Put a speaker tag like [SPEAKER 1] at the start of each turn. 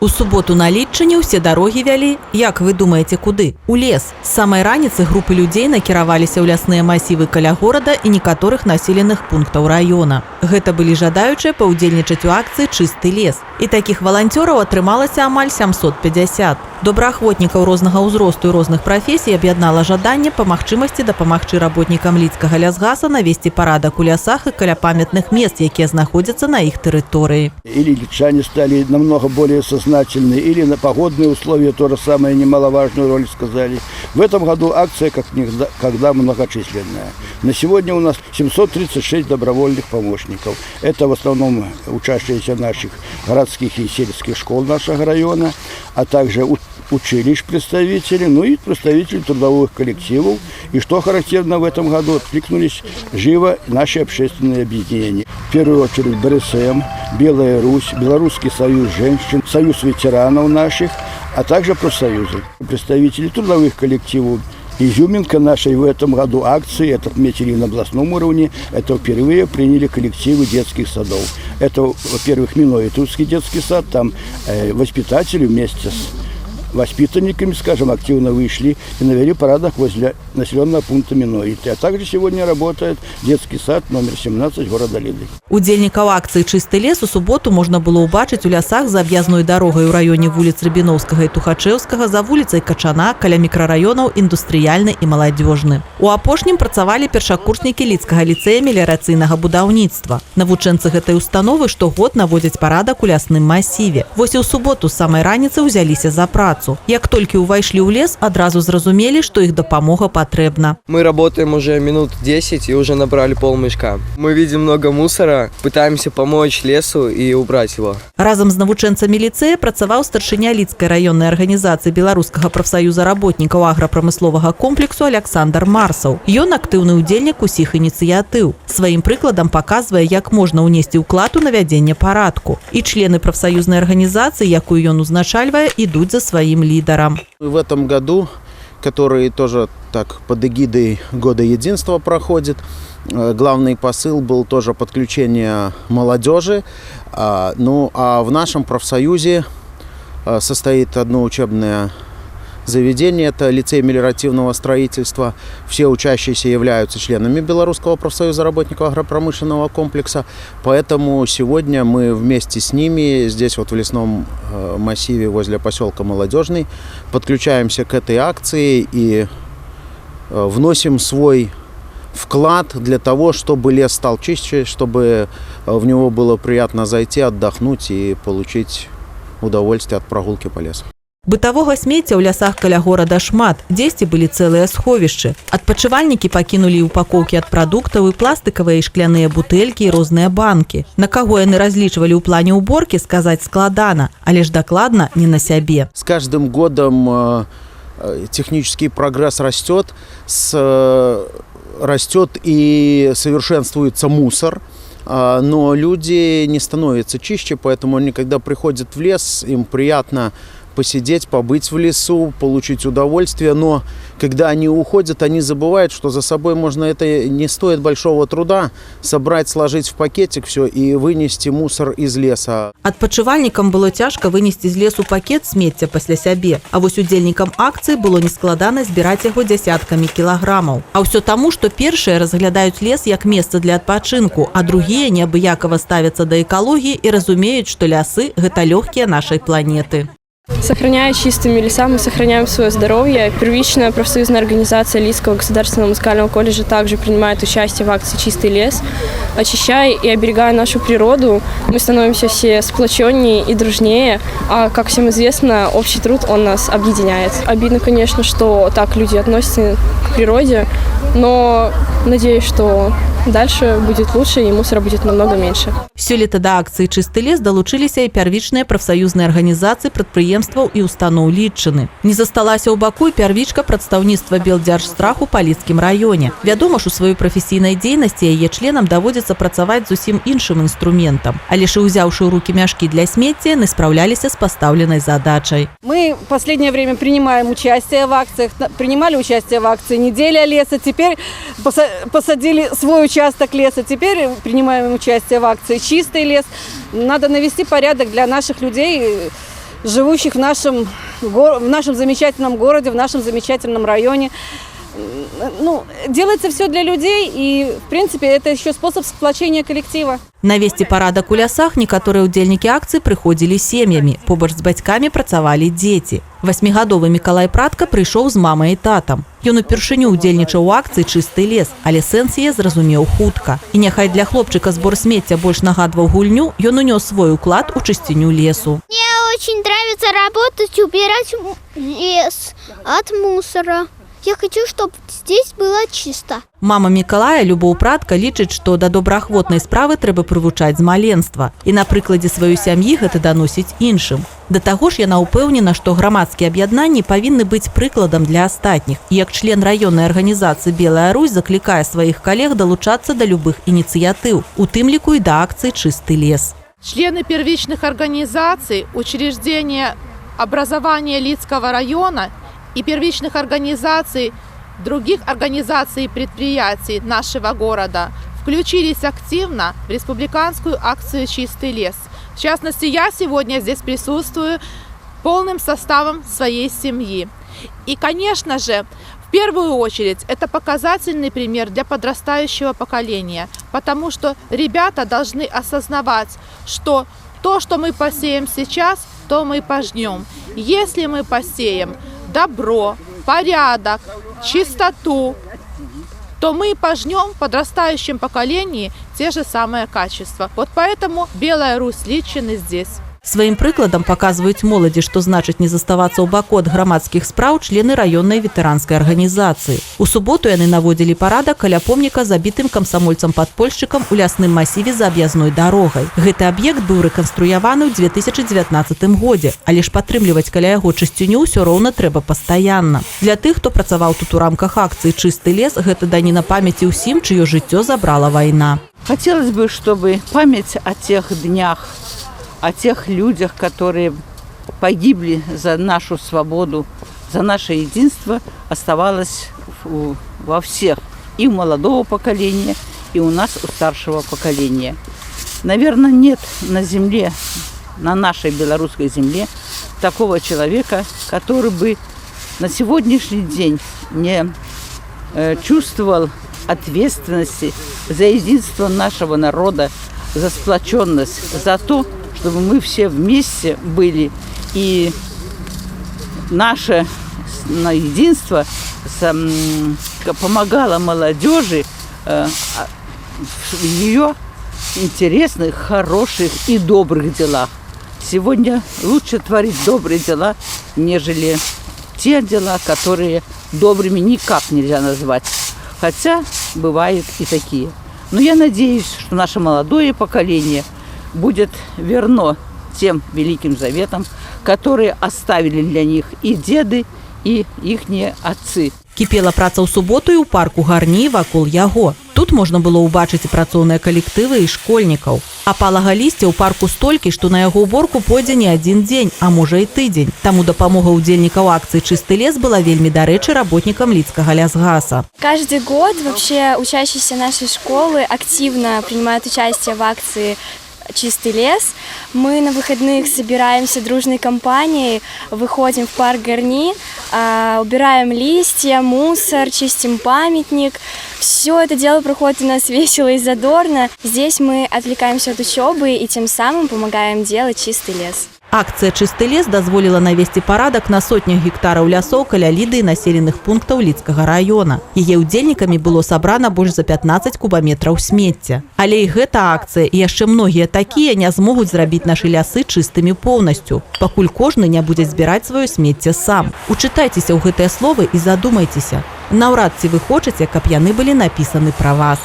[SPEAKER 1] У суботу на Лідчыне ўсе дарогі вялі, як вы думаеце, куды? У лес. З самай раніцы групы людзей накіраваліся ў лясныя масівы каля горада і некаторых населеных пунктаў раёна. Гэта былі жадаючыя паўдзельнічаць у акцыі «Чысты лес». І такіх валанцёраў атрымалася амаль 750. Добраахвотнікаў рознага ўзросту і розных прафесій аб'яднала жаданне па магчымасці дапамагчы работнікам Лідскага лясгаса навесці парадак у лясах і каля памятных месц, якія знаходзяцца на іх тэрыторыі.
[SPEAKER 2] Или лидчане стали намного более сознательны, или на погодные условия то же самое немаловажную роль сказали. В этом году акция как никогда многочисленная. На сегодня у нас 736 добровольных помощников. Это в основном учащиеся наших городских и сельских школ нашего района, а также училищ представители, ну и представители трудовых коллективов. И что характерно, в этом году откликнулись живо наши общественные объединения. В первую очередь БРСМ, Белая Русь, Белорусский союз женщин, Союз ветеранов наших, а также профсоюзы. Представители трудовых коллективов. Изюминка нашей в этом году акции, это отметили на областном уровне, это впервые приняли коллективы детских садов. Это, во-первых, Миноитовский детский сад, там воспитатели вместе с воспитанниками, скажем, активно вышли и навели порядок возле населенного пункта Миноиты. А также сегодня работает детский сад номер 17 города Лиды.
[SPEAKER 1] Удзельнікаў акцыі «Чысты лес» у суботу можна было ўбачыць у лясах за аб'язной дарогай у раёне вуліц Рабіноўскага і Тухачэўскага, за вуліцай Качана, каля мікрараёнаў Індустрыяльны і Маладзёжны. У апошнім працавалі першакурснікі Лідскага ліцэя меліярацыйнага будаўніцтва. Навучэнцы гэтай установы штогод наводзяць парадак у лясным масіве. Вось і ў суботу з самай раніцы ўзяліся за працу. Як толькі ўвайшлі ў лес, адразу зразумелі, што іх дапамога патрэбна.
[SPEAKER 3] Мы работаем уже минут 10 и уже набрали полмешка. Мы видим много мусора, пытаемся помочь лесу и убрать его.
[SPEAKER 1] Разам з навучэнцамі ліцэя працаваў старшыня Лідскай раённай арганізацыі Беларускага прафсаюза работнікаў аграпрамысловага комплексу Аляксандр Марсаў. Ён актыўны ўдзельнік усіх ініцыятыў. Сваім прыкладам паказвае, як можна ўнесці ўклад у навядзенне парадку. І члены прафсаюзнай арганізацыі, якую ён узначальвае, ідуць за сваім лідарам.
[SPEAKER 4] В этом году, который тоже так под эгидой Года единства проходит, главный посыл был тоже подключение молодежи. Ну, а в нашем профсоюзе состоит одно учебное заведение, это лицей мелиоративного строительства. Все учащиеся являются членами Белорусского профсоюза работников агропромышленного комплекса, поэтому сегодня мы вместе с ними здесь вот в лесном массиве возле поселка Молодежный подключаемся к этой акции и вносим свой вклад для того, чтобы лес стал чище, чтобы в него было приятно зайти, отдохнуть и получить удовольствие от прогулки по лесу.
[SPEAKER 1] Бытавога смецця ў лясах каля горада шмат, дзесьці былі цэлыя сховішчы. Адпачывальнікі пакінулі і упакоўкі ад прадуктаў, і пластыкавыя, і шкляныя бутэлькі, і розныя банкі. На каго яны разлічвалі ў плане ўборкі, сказаць складана, але ж дакладна не на сябе.
[SPEAKER 4] С каждым годом технический прогресс растет, растет и совершенствуется мусор, но люди не становятся чище, поэтому они, когда приходят в лес, им приятно посидеть, побыть в лесу, получить удовольствие, но когда они уходят, они забывают, что за собой можно, это не стоит большого труда, собрать, сложить в пакетик все и вынести мусор из леса.
[SPEAKER 1] Адпачывальнікам было цяжка вынесці з лесу пакет смецця пасля сябе. А вось удзельнікам акцыі было нескладана збіраць яго дзясяткамі кілаграмаў. А ўсё таму, што першыя разглядаюць лес як месца для адпачынку, а другія неабыякава ставяцца да экалогіі і разумеюць, што лясы — гэта лёгкія нашай планеты.
[SPEAKER 5] Сохраняя чистыми леса, мы сохраняем свое здоровье. Первичная профсоюзная организация Лидского государственного музыкального колледжа также принимает участие в акции «Чистый лес». Очищая и оберегая нашу природу, мы становимся все сплоченнее и дружнее. А, как всем известно, общий труд, он нас объединяет. Обидно, конечно, что так люди относятся к природе, но надеюсь, что дальше будет лучше и мусора будет намного меньше.
[SPEAKER 1] Сёлета да акцыі «Чысты лес» далучыліся і пярвічныя прафсаюзныя арганізацыі прадпрыемстваў і устаноў Лідчыны. Не засталася ў баку і пярвічка прадстаўніцтва Белдзяржстраху па Лідскім раёне. Вядома ж, у сваёй прафесійнай дзейнасці яе членам даводзіцца працаваць зусім іншым інструментам. Але ж і ўзяўшы ў рукі мяшкі для смецця, яны спраўляліся з пастаўленай задачай.
[SPEAKER 6] Мы в последнее время принимаем участие в акциях, принимали участие в акции «Неделя леса», теперь посадили свой участок леса, теперь принимаем участие в акции «Чистый лес». Надо навести порядок для наших людей. Живущих в нашем замечательном городе, в нашем замечательном районе. Ну, делается все для людей, и, в принципе, это еще способ сплочения коллектива.
[SPEAKER 1] Навесці парадак у лясах некаторыя ўдзельнікі акцыі прыходзілі сем'ямі. Побач з бацькамі працавалі дзеці. Васьмігадовы Мікалай Пратка прыйшоў з мамай і татам. Ён упершыню ўдзельнічаў у акцыі «Чысты лес», але сэнс яе зразумеў хутка. І няхай для хлопчыка збор смецця больш нагадваў гульню, ён унёс свой уклад у чысціню лесу.
[SPEAKER 7] Мне очень нравится работать, убирать лес от мусора. Я хочу, чтобы здесь было чисто.
[SPEAKER 1] Мама Мікалая, Любоў Пратка, лічыць, што да добраахвотнай справы трэба прывучаць з маленства. І на прыкладзе сваёй сям'і гэта даносіць іншым. Да таго ж яна ўпэўнена, што грамадскія аб'яднанні павінны быць прыкладам для астатніх. І як член раённай арганізацыі «Белая Русь» заклікае сваіх калег далучацца да любых ініцыятыў, у тым ліку і да акцыі «Чысты лес».
[SPEAKER 8] Члены первичных организаций, учреждения образования Лидского района и первичных организаций других организаций и предприятий нашего города включились активно в республиканскую акцию «Чистый лес». В частности, я сегодня здесь присутствую полным составом своей семьи. И, конечно же, в первую очередь это показательный пример для подрастающего поколения, потому что ребята должны осознавать, что то, что мы посеем сейчас, то мы пожнем. Если мы посеем добро, порядок, чистоту, то мы пожнем в подрастающем поколении те же самые качества. Вот поэтому Белая Русь Лидчины здесь.
[SPEAKER 1] Сваім прыкладам паказваюць моладзі, што значыць не заставацца ў баку ад грамадскіх спраў, члены раённай ветэранскай арганізацыі. У суботу яны наводзілі парадак каля помніка забітым камсамольцам-падпольшчыкам у лясным масіве за аб'язной дарогай. Гэты аб'ект быў рэканструяваны ў 2019 годзе, але ж падтрымліваць каля яго чысціню ўсё роўна трэба пастаянна. Для тых, хто працаваў тут у рамках акцыі «Чысты лес», гэта даніна памяці ўсім, чыё жыццё забрала вайна.
[SPEAKER 9] Хотелось бы, чтобы память о тех днях, о тех людях, которые погибли за нашу свободу, за наше единство, оставалась во всех, и у молодого поколения, и у нас, у старшего поколения. Наверное, нет на земле, на нашей белорусской земле, такого человека, который бы на сегодняшний день не чувствовал ответственности за единство нашего народа, за сплоченность, за то, чтобы мы все вместе были и наше единство помогало молодежи в ее интересных, хороших и добрых делах. Сегодня лучше творить добрые дела, нежели те дела, которые добрыми никак нельзя назвать. Хотя бывают и такие. Но я надеюсь, что наше молодое поколение будет верно тем великим заветам, которые оставили для них и деды, и ихние отцы.
[SPEAKER 1] Кіпела праца ў суботу і ў парку Гарні, вакол яго. Тут можна было ўбачыць і працоўныя калектывы, і школьнікаў. Апалага лісця ў парку столькі, што на яго уборку пойдзе не адзін дзень, а можа, і тыдзень. Таму дапамога ўдзельнікаў акцыі «Чысты лес» была вельмі дарэчы работнікам лідскага лясгаса.
[SPEAKER 5] Каждый год вообще учащиеся нашей школы активно принимают участие в акции «Чистый лес». Мы на выходных собираемся дружной компанией, выходим в парк Гарни, убираем листья, мусор, чистим памятник. Все это дело проходит у нас весело и задорно. Здесь мы отвлекаемся от учебы и тем самым помогаем делать чистый лес.
[SPEAKER 1] Акцыя «Чысты лес» дазволіла навесці парадак на сотнях гектараў лясоў каля Ліды і населеных пунктаў Лідскага раёна. Яе ўдзельнікамі было сабрана больш за 15 кубаметраў смецця. Але і гэта акцыя, і яшчэ многія такія не змогуць зрабіць нашы лясы чыстымі поўнасцю, пакуль кожны не будзе збіраць сваё смецце сам. Учытайцеся ў гэтыя словы і задумайцеся. Наўрад ці вы хочаце, каб яны былі напісаны пра вас.